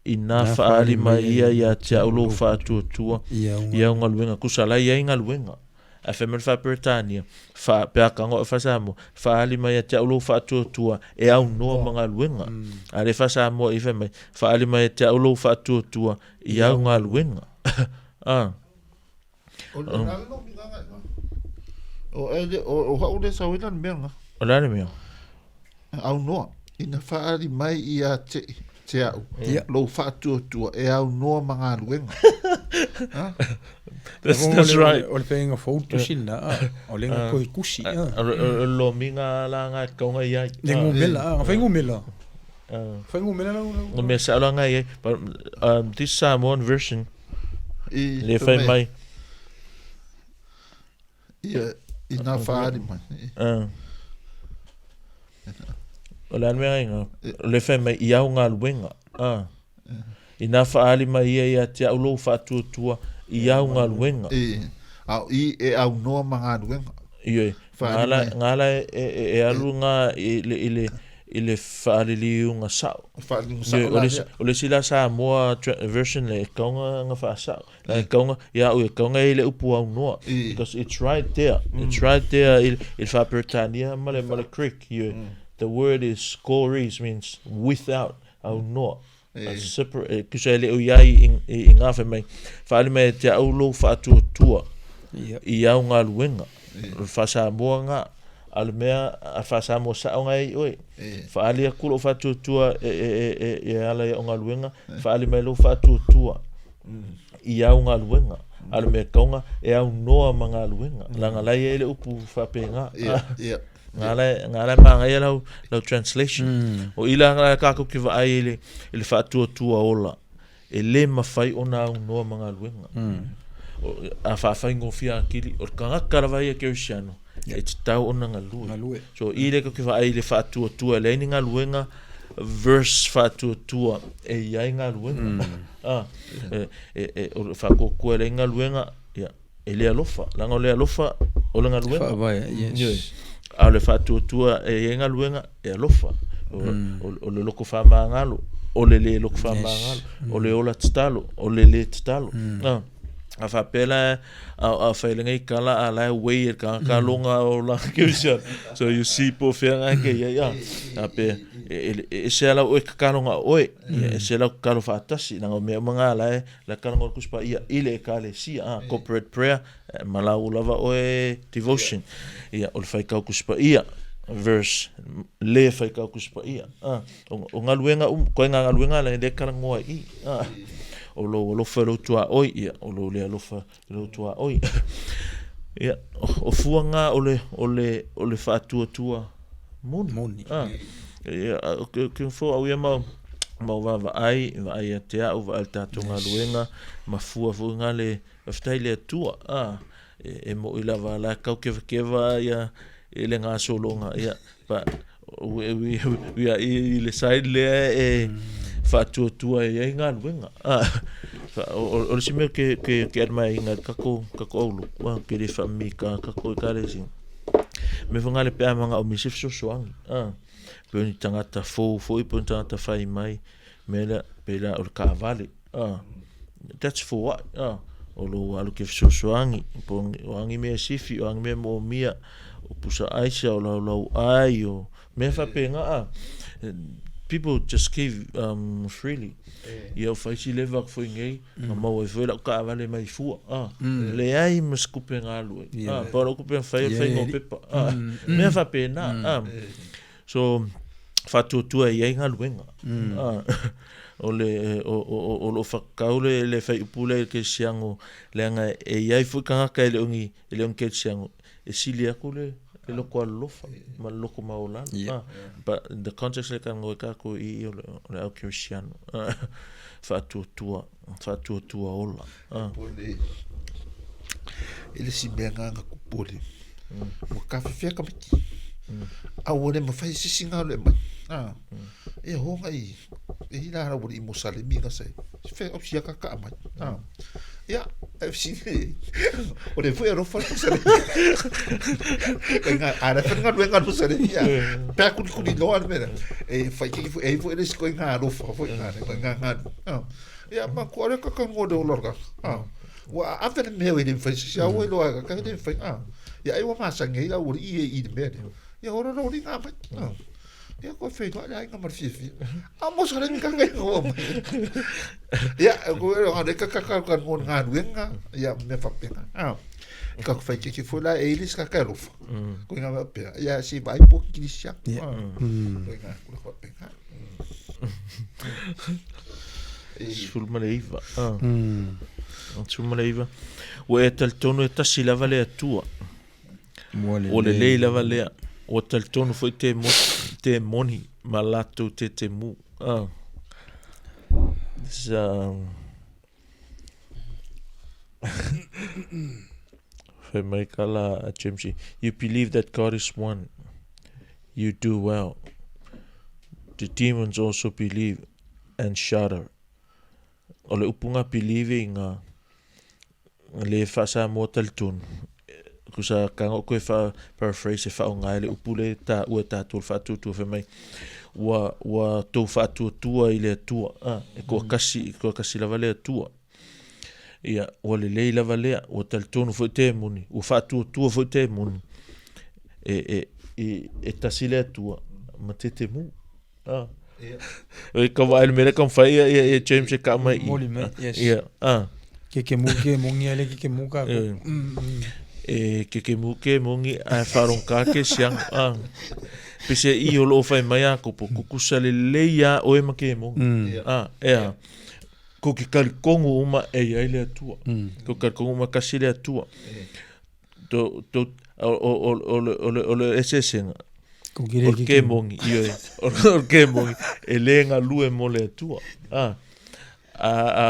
Inā faaali mai ia ia te au lou faatuatua i au galuega. Tusa la e i ai galuega. Ae fai mai le faa-Peretania, Fa, pe a tago au faa-Samoa, Faaali mai ia te au lou faatuatua e aunoa ma galuega. A le faa-Samoa i fai mai, Faaali mai ia te au lou faatuatua i au galuega. A. O le ala no mi nganga ina. O ele o o hau le sau ina le mea nga. O le a le mea? Au noa. Ina whaari mai i a te, te au. Ia. Lou whaatuatua e au noa ma galuega. Ha? That's right. O le whainga fou tusi na, o le nga koe kusi. O le lomiga la nga e kaunga i ai. Le ngumela, a whai ngumela. Whai ngumela lau. O mea sa ala nga i ai. But this Samoan version, I, Le fai mai. Ia, i nā whaari mai. Uh. O le a le mea ai ngā? O le fai mai i au galuega. Ah. I nā whaali mai ia ia te au lou whaatuatua i au galuega. I, au, i e au noa ma galuega. Ioe. Whaali Ngā la, mai. ngā la e, e, e, e alu ngā i le, i le, i le whaaliliunga sao. Whaali sao Ioe, o la le, lea. o le isi la Samoa version le e kaunga nga whaasao. La e kaunga, ia au e kaunga i le upu au noa. I. Because it's right there. It's right there i, i le whaaperetania ma le, ma le Greek. Ioe. The word is koris means without au noa. E. Separate, e, kusa e le o iai i, i, i ngā whai mai. Whaali mai e te au lou whaatuatua Ia. i au galuega. O le faasamoa ngā, a le mea a faasamoa sao ngai ai oe. E. Whaali aku lou whaatuatua e, e, e, e, e ala i au galuega, whaali mai lou whaatuatua i au galuega. A le mea kaunga e au noa ma galuega. Langa lai e le upu whaapengā. Ia, ia. Ngā lai, ngā lai māngai lau, lau translation. O ila ngā lai kākou ki vaai i le, i le whaatuatua ola. E le mawhai o nā au noa ma galuega. O, a whaawhai ngōwhia akili, o le kangaka lava ia Kerisiano, e te tau ona ngalue. Ngalue. So i le ki vaai i le whaatuatua, le ni galuega verse whaatuatua e iai galuega. Ah, e, e, e, o le whaakokua le galuega, ia, e le alofa. Langa o le alofa o le galuega. Whaavae, yes. Ioe. A o le whaatuatua e iai galuega, e alofa. O, o, o le loko whamangalo, o le le loko whamangalo, o le ola tatalo, o le le tatalo. Ah. A whapela a, a whailenga i kala a lai wei e ka ka longa o la keusia. So you see po whenga ke ia ia. A pe e, e, e se ala oe kakalonga oe. Ia, e se ala kakalo whaatasi. Nanga o mea mga lai la kalonga o kuspa ia ile e kale si a corporate prayer eh, malau lava oe devotion. Ia o le whaikau kuspa ia verse le whaikau kuspa ia. Ah, o, o ngaluenga um, koe ngā ngaluenga le le kalangoa i. Ah, o lo alofa lo tua oi ia, o lo le alofa lo tua oi. Ia, o, o fuanga o le o le o le whaatuatua moni. Moni. Ah, ia, o ke ke fo au ia mau mau va ai, va ai a te au, va ai tātou ngaluenga, ma fua fo ngā le whaitai le atua. Ah, e, e mo i lava la kau kewa kewa ia e le ngā solonga ia. But we, we, we are i, i le side lea e whaatuatua e ai ngaluenga. Ah, o, o, o le si mea ke, ke, ke admire inga kako, kako aulu, ah, ke le whaami ka kako i ka le si. Me whanga le pea manga o mi se fesoasoani. Ah, pe ni tangata fou foi, pe ni tangata whai mai, me la, pe la o le kaavale. Ah, that's for what? Ah, o lo alu ke fesoasoani, po o angi mea sifi, o angi mea mo mia, o pusa aisa, o lau lau ai, o mea whapenga. Ah, people just give freely. Ia o whaisi lewa ko foi ngei, nga mau ai foi lau kaavale mai fua. Ah, le ai ma skupe ngā lue. Yeah. Ah, pa lau kupe whai o Yeah, whai ngō yeah. pepa. Ah, mea whapena. Ah, so, whatuatua i ai ngā luenga. Ah, o le o o o, o lo whakau le le whai upu le ke siango le anga e iai fui kangaka e le ongi e le ongi ke siango e sili aku le le loko alofa ma le loko maolalo. Yeah. Ah, but in the context le ka ngoi ka ko i o le o le au Kristiano. Ah, whaatuatua whaatuatua ola. Ah, Po le e le si mea ngā ngā kupole. Ua ka whiwhia ka miki. A ua le mawhai sisi ngā le mai. Ah. E honga i e hila hara wari i mo salemi nga sai. Si whea au sia ka ka mai. Ah. Ia, e si o le fue alofa le salemi. Ko ngā ara whai ngā luenga mo salemi. Ia. Pea kuri kuri loa le mea. E whai kiki fu e fu e le si koe ngā alofa foi ngā koe ngā ngā. Ah. Ia, ma ko are ka ka ngō le olorga. Ah. Ua ave le mea i le mwhai sisi au e loa ka ka le mwhai. Ah. Ia ai ua masangi ai lau uri i e i le mea le. Ia ora rau ri ngā mai. Ah. Ia koe whai loa le ai ngā marfifi. A mo sa remi ka ngai ngō mai. Ia, ko e roa ka ka ka ka ngō ngā nuenga. Ia, mea whapenga. Ah. Ka whai kiki fo la e ilis ka ka alofa. Ko ngā mea pera. Ia, si vai po kirisia. Yeah. Ah. Ko ngā kura whapenga. E, sefulu ma le iva. Ah. 19. Ua e talitonu e tasi lava le atua. Ua O le lei lava lea. Ua talitonu foi te, mo, te moni ma latou te te mu. Ah. This, Fai mai ka la a James, You believe that God is one. You do well. The demons also believe and shudder. O le upu nga believe i nga le faa-Samoa talitonu. Kusa ka ngo koe wha paraphrase e whaonga ai le upu le ta ua tātou le whaatuatua whai mai. Ua, ua tō whaatuatua i le atua. Ah, e koa kasi, e koa kasi lava le atua. Ia, ua lelei lava lea, ua talitonu foi te moni, ua whaatuatua foi te moni. E, e, e, e tasi le atua, ma te te mu. Ah. Ia. Oi ka vaai le mea lea ka mawhai ia, ia, ia James e ka mai i. Moli mai, yes. Ia, ah. Ke ke mu ke mongi ale ke ke mu ka. E, e ke ke mu ke mongi a wharong ka ke siang. Ah. Pese i o loo whai mai a kopo, kukusa le lei a oe ma ke mongi. Ah, ea. Ko ke kalikongu uma e iai le atua. Ko kalikongu uma kasi le atua. To, to, o, o, o, o, le, o, le, o le eseesega. Ko ki O le ke mongi, ioe. O le ke mongi, e le galue mo le Atua. A, a, a,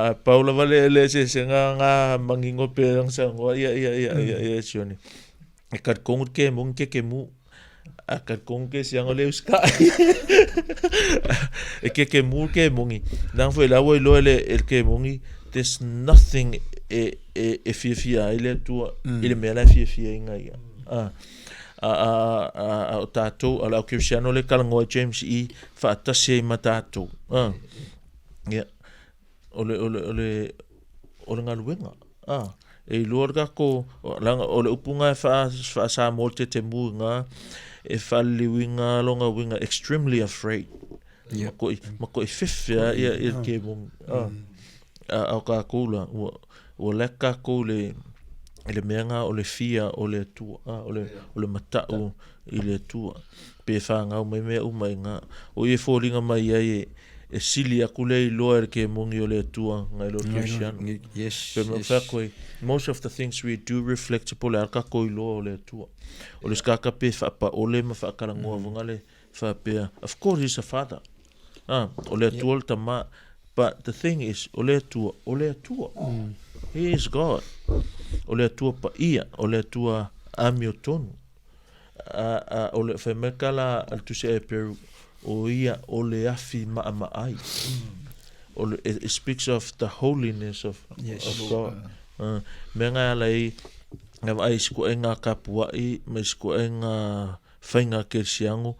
a, pau lava le, le eseesega nga mangingo pe ang sangoa, ia, ia, ia, ia, ia, sione. E kalikongu le ke mongi ke ke mu. A kalikongu ke siango le uskai. E ke ke mu ke mongi. Nang foi la ua iloa le, e le ke mongi, there's nothing e, e, e fiafia ai le Atua i le mea la e fiafia ai nga ia. A, a, a, a, a o tātou, a le au Kerisiano le kalangoa i James i faatasi ai ma tātou. A, ia, o le, o le, o le, o le galuega. A, e iloa le kako, leaga o le upu nga e wha, wha-Samoa te te mu nga, e whaliliwi nga longa winga extremely afraid. Yeah. Ma koi, ma koi fefe a ia, ia ke mong. A, a, a o kākou la, ua, ua lack kākou le, i le mea nga o le fia o le Atua, a, o le, o le mata'u i le Atua. Pe whāngau mai mea uma i ngā. O ia fōlinga mai ai e, e sili aku le iloa e le ke mongi o le Atua ngai lo Kerisiano. Yes, Pe yes. wha koe, most of the things we do reflect po le alka ko iloa o le Atua. O le skaka pe whaapa ole ma whaakarangoa mm. vunga le whaapea. Of course he's a father. Ah, o le Atua le tama. But the thing is, o le Atua, o le Atua. He is God. O le Atua paia, o le Atua amio tonu. A, a, o le whai mai ka la a le tusi a Eperu, o ia o le afi maamaai. O le, it, it speaks of the holiness of, Yes. of God. Mea ngai ala i, nga vaai isi koe ngā kapua'i, ma isi koe ngā whainga kerisiango,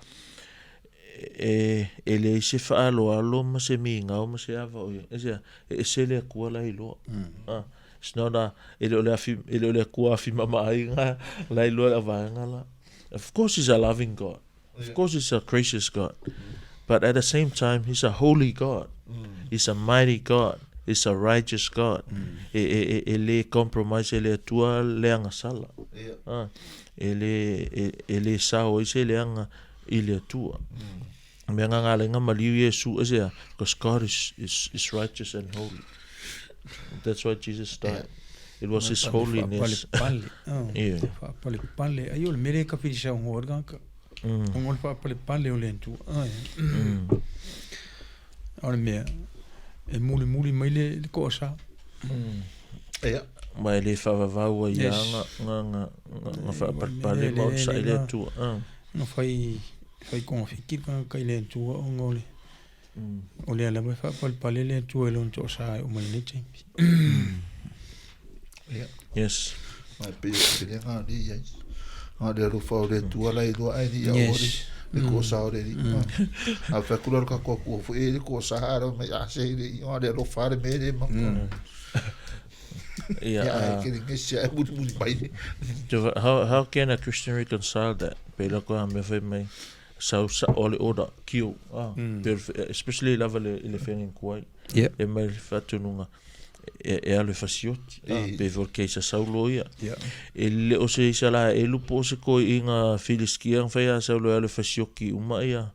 e, e leai se faaaloalo ma se migao ma se ava o ia. E se, e ese le Atua la iloa. Ah, it's not a, e le o le afi, e le o le Atua afi mamaainga la iloa le vaega la. Of course he's a loving God. Of course he's a gracious God. But at the same time, he's a holy God. He's a mighty God. He's a righteous God. E, e, e, e le compromise e le Atua le agasala. Ah, e le, e, e le sao ai se leaga i le Atua. Mea nga nga lenga maliu Iesu e sea, because God is, is, is righteous and holy. That's why Jesus died. It was his holiness. Faapalepale. Oh. Yeah. Faapalepale. Ai o le mele ka whirisa o ngoa le Mm. O ngoa le faapalepale o le Atua. Ai. O le mea, e muli muli mai le, le koa sa. Ia. Ma e le whaavavau ai Yes. nga, nga, nga, nga, nga E, whaapalepale le- ma o le- sa i le- le nga- Atua. Ah. Nga whai, whai konga whiki ka kai le Atua o ngoa le. O le ala mai faapalepale le Atua e lona toasa e o mai nei taimi. Ia. Yes. Ma e pei o te nga ni iai. Nga le alofa o le Atua la iloa ai ni ia Yes. ori. Le ko sa o le ri. A wha kura ka kua kua fu e le ko sa ara mai a se le i nga le alofa le me le ma. Yeah. Ia ai ke le ngesi ai muri muri mai le. How, how can a Christian reconcile that? Pela ko a mea whai mai sau sa o le ora kio. Ah, especially lava le i le whengen kuai. Yeah. E mai le whatununga. E, e alu e fasioti. Ah, E. pe vol keisa saulo ia. Yeah. E le o se isa la e lupo o se koi i ngā Filistia ang whai a saulo e alu e fasioki uma ia.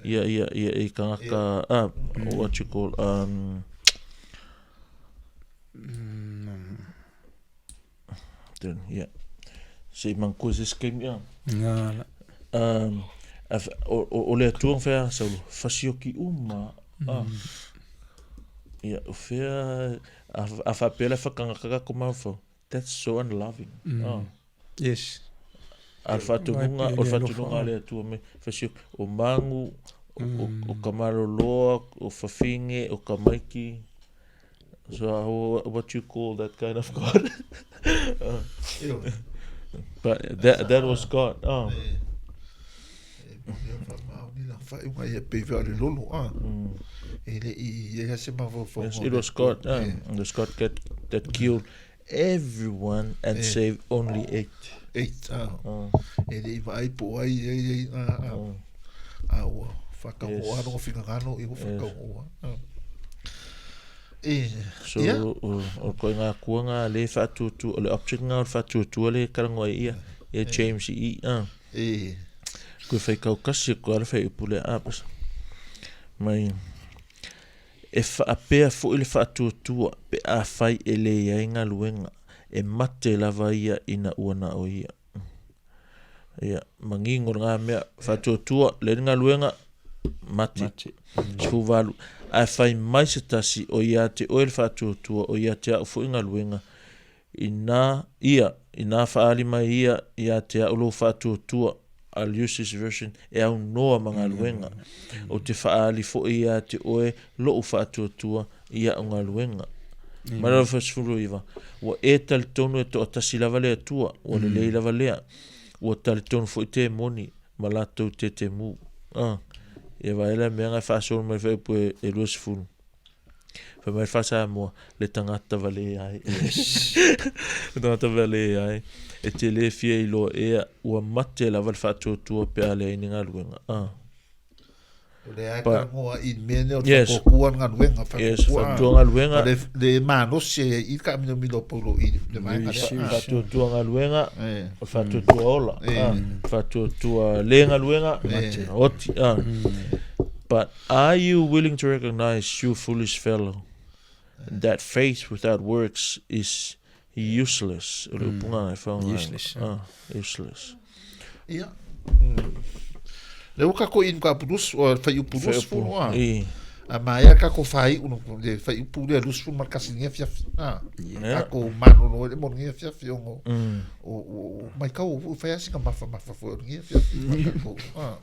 Ia, ia, ia, i kangaka, ah, what you call, then, yeah. Se i mangkua se skem ia. Nga la. A o, o, o le atua ang whai a saulo, fasioki uma. Ah. Ia, o whea, A, a faapea la e faatagata tatou mafaufau, that's so unloving. Mm. Yes. A le faatonuga, o le faatonuga a le Atua mai, fai o magu, o, o, o kamaloloa, o fafine, o tamaiti. So how, what you call that kind of God? But that, that was God. Oh. Yes, it was God. It was God that, that killed everyone and eh. saved only eight. Eight, ah. E le i vaai po ai ai ai a a a ua whakahoa yes. rongo whingangano i ua whakahoa. Yes. E, so, yeah. o, o koe ngā kua ngā le whaatuatua, o le object ngā o le whaatuatua le karangoa i ia, ia James i i, ah. E. Koe whai kau kasi, koe ala whai upu le apasa. Mai, E faapea foi le faatuatua pe afai e leai galuega, e mate lava ia ina ua na o ia. Ia, manino lena mea, faatuatua, leai ni galuega, mate. Mate. 18. Ae fai mai se tasi, o ia te oe le faatuatua, o ia te au foi galuega, Inā ia, inā faaali mai ia iā te au lou faatuatua, I'll use this version, e aunoa ma galuega. Ou te faaali foi iā te oe loʻu faatuatua i aʻu galuega. Mai lalo 19, Ua e talitonu e toatasi lava le Atua, ua lelei lava lea. Ua talitonu foi te moni ma latou te temu. Ah, ia vaai la mea nga e faasolo mai faaiupu e 20. Fai mai Wha-Samoa, le tangata vale ai. Yes. Le tangata vale ai. E te le fia iloa ea, ua mate lava le faatuatua pe a leai ni galuega. Ah. O le ae ka ngoa i mea nei o le yes. whakokua galuega. Yes, whakatua galuega. Le, le malosi e i ka mino mino paulo i le vaega lea. Whatuatua galuega, o whatuatua ola. Ah, whatuatua le galuega, oti. Ah. But are you willing to recognize, you foolish fellow, that faith without works is useless? O le upu ngā e whaonga. Useless. Ah, useless. Ia. Le ua kako inu ka pulus, o whai upu lus fulu a. I. A maea kako whai uno, le whai upu le lus fulu markasi ngia fiafi. Ah. Kako manono ele mo ngia fiafi ongo. O, o, mai kau o whai asi ka mafa mafa fo ngia fiafi. Kako. Ah.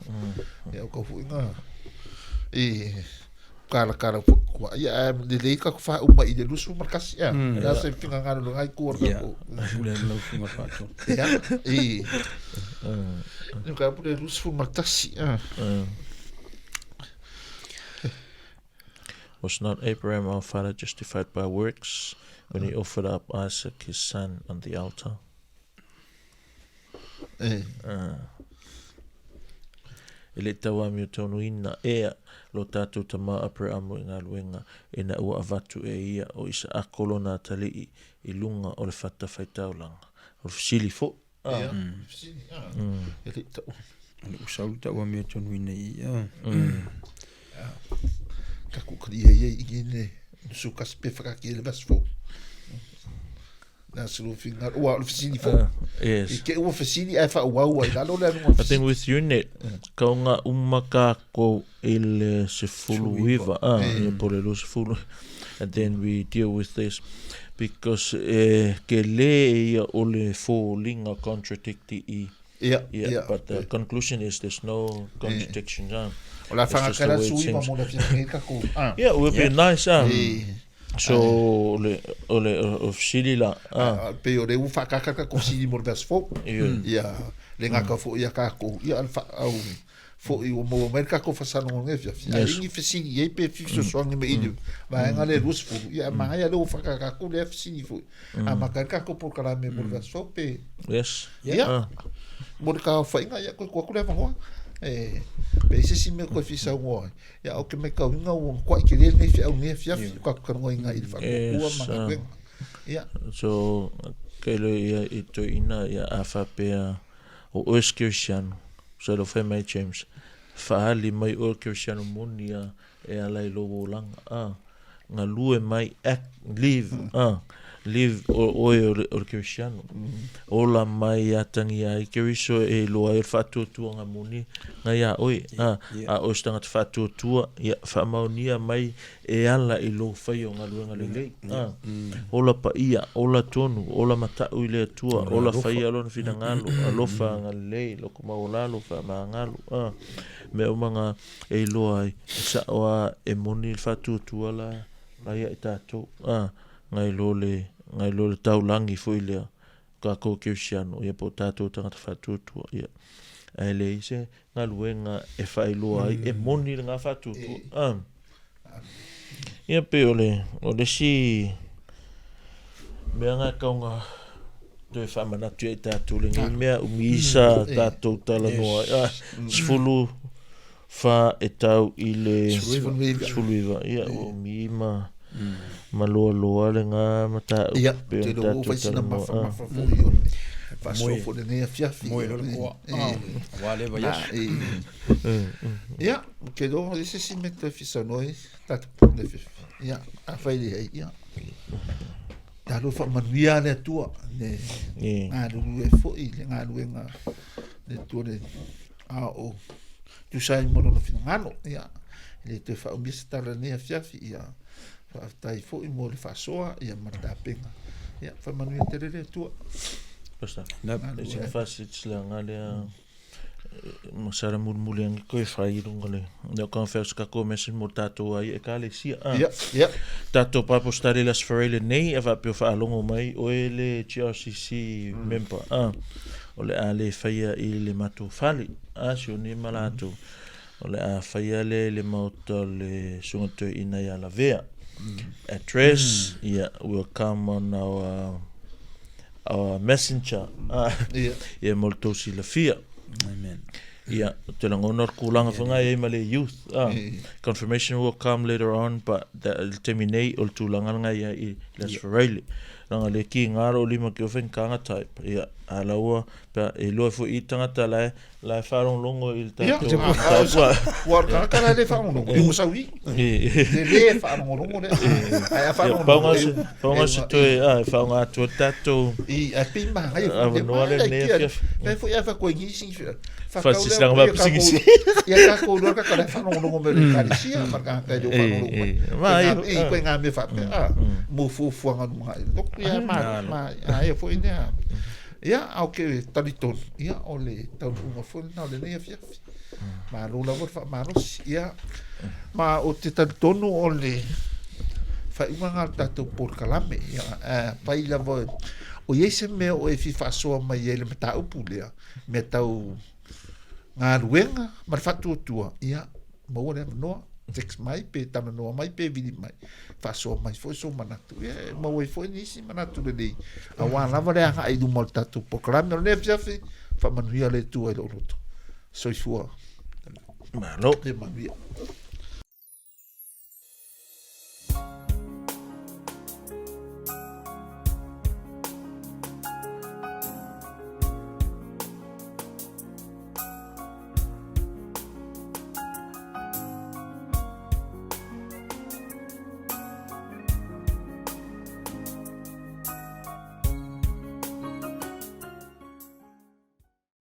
Ia o kau foi ngā. I kala kala fo kua. Ia a lelei ka wha uma i le lusu markasi ia. La se finga ngā lo ngai kua ka ko. Pule lau finga whātua. Ia. I. Ni ka pule lusu markasi ia. Was not Abraham our father justified by works when he offered up Isaac his son on the altar? E. E le tau amiotonuina ea lo tatou tama Aperamo i galuega ina ua avatu e ia o Isaako lona atalii i luga o le fatafaitaulaga. O le fesili foi. Ia, fesili, a. E le tau. O le usau tau amiotonuina i ia. Ka ku kali ia i ngene su kasi pe whakaki e le vasfo. Na se lo finga ua o le fesili fo. Yes. I ke ua fesili ai fa ua ua i lalo le anuga I think with unit, kauga uma kākou i le 19, ah, ia po o le 20, and then we deal with this, because e kele ia o le foliga contradict i, Ia, yeah, ia. but the conclusion is there's no contradiction, ah. O la It's just the whangakala way it sui ma seems. mo le fia ngai kako. Ah. Yeah, it would be nice, ah. E. So, o le, o le, o fesili la, ah. Pe o le u whakaka ka ko sili mo le verse 4. Yeah. Ia, le ngaka fo ia kako. Ia al fa au fo i o mo mai kako fasano nge fia fia. Yes. Ingi fesili e pe fi so soangi me ilu. Ma nga le rus fo. Ia ma ia le u whakaka ko le fesili fo. A ma ka kako po kala me mo le verse 4 pe. Yes. Ia. Ah. Mo le ka whainga ia ko ko le whangoa. E, pe se si me ko fi sa ngoa. Ia o ke me ka winga o ko i ke le nei fi au nei fi fi ka ka ngoa inga i fa ko Yes, ma ah. ka. Ia. So, ke lo ia i to ina ia a faapea o oe se kerisiano. So lo fai mai James, faali mai oe kerisiano moni a e ala i lou olaga. Ah, galue mai, act, live, ah, Live o oe o le, o le Kerisiano. Ola mai atagia ai Keriso e iloa ai o le faatuatuaga moni ngai iā oe. A, a oe se tagata faatuatua, ia, faamaonia mai e ala i lou faia o galuega lelei. A, ola paia, ola tonu, ola mataʻu i le Atua, ola faia Lona finagalo, alofa agalelei, loko maualalo, faamagalo. A, mea uma na e iloa ai, e sao lava e moni le faatuatua la, la ia i tatou. A, ngai lo le, ngai lo le taulagi foi lea, tatou kerisiano, ia po o tatou tagata faatuatua, ia. Ae leai se galuega e faailoa ai, e moni lena faatuatua. Ah. Ia pei o le, o le isi mea na e tau na toe faamanatu ia i tatou lenei mea umi sa tatou talanoa ai. Ah, 14 e tau i le 19, ia ua umi ma ma loaloa lena mataupu Ia, pei te ona iloa ua tatou fai sina talanoa. Ah. mafamafa foi o le faasoa foi i lenei afiafi. Moe loa le koa. Aua le vaiaso. Ia, ou te iloa e se isi mea toe fia saunoa ai tatou po le afiafi. Ia, afai leai, ia. Talo faamanuia le Atua le galulue foi le galuega le Atua le a o tusa ai ma lona finagalo. Ia, e le toe faaumia se tala i lenei afiafi. Ia, faafetai foi mo le faasoa ia ma le tapena. Ia, faamanuia tele le Atua. Pastor, e sina faasits leaga lea ma sala mulimuli ane koe fai i luga le lea o ka fai o se tatou message mo tatou ai ekalesia. Ah. Ia, ia. Tatou Bible study le Aso Faraile nei a faapea o faalogo mai oe le GRCC member. Ah. O le a le faia i le matou fale, a Sione ma latou. O le a faia lea i le maota o le Susuga Toeaina ia Lavea. Address, yeah, will come on our our messenger. Ah, Ia. ia mo le tou silafia. Amen. Ia, ou te lagona o le tulaga foi lena e i ai ma le youth. Ah, confirmation will come later on, but the, i le taimi nei, o le tulaga lena e i ai i le Aso Faraile. Leaga le kiga lou lima ki o faigata type. Ia, a la ua, pe a, e iloa foi i tagata la e, la e faalogologo i le Ia, tatou a, a, mataupu a. ua o le tagata la e le faalogologo, e ua sau i. Le le faalogologo lea. Ae a Ia, pau faalogologo, ga e se, u, pau e ga se uga, toe, i. a, e faaaoga atu ai le tatou I, ae pei manaia foi le avanoa manaia lenei kia. afiafi. Pe foi a fa koe ngisi whakau lea Faasisilaga ia faapisigisi. kākou ia kākou loa ka kala whalongolongo me le ekalesia ma le tagata e le o E, faalogologo mai. e, Koe ma ngā, iho, i, ah. koe ngā mea faapea, ah, mo fuafuaga lumanai. Loku ia ma, ma, a ia foi lea. Ia, a o ke talitonu, ia, o le taunuuga foi lena o lenei afiafi. Malo lava le faamalosi. Ia, ma o te talitonu o le faaiuga lena o le tatou polokalame. Ia, a pai lava, o i ai se mea o e fia faasoa mai ai i le mataupu lea, mea tau galuega ma le faatuatua, ia, maua le avanoa, text mai pe talanoa mai pe vili mai, faasoa mai foi sou manatu, ia, e maua ai foi nisi manatu lelei, aua lava le agai i luma o le tatou polokalame. O lenei afiafi, faamanuia le Atua i lou loto. Soifua. Malo. Ia manuia.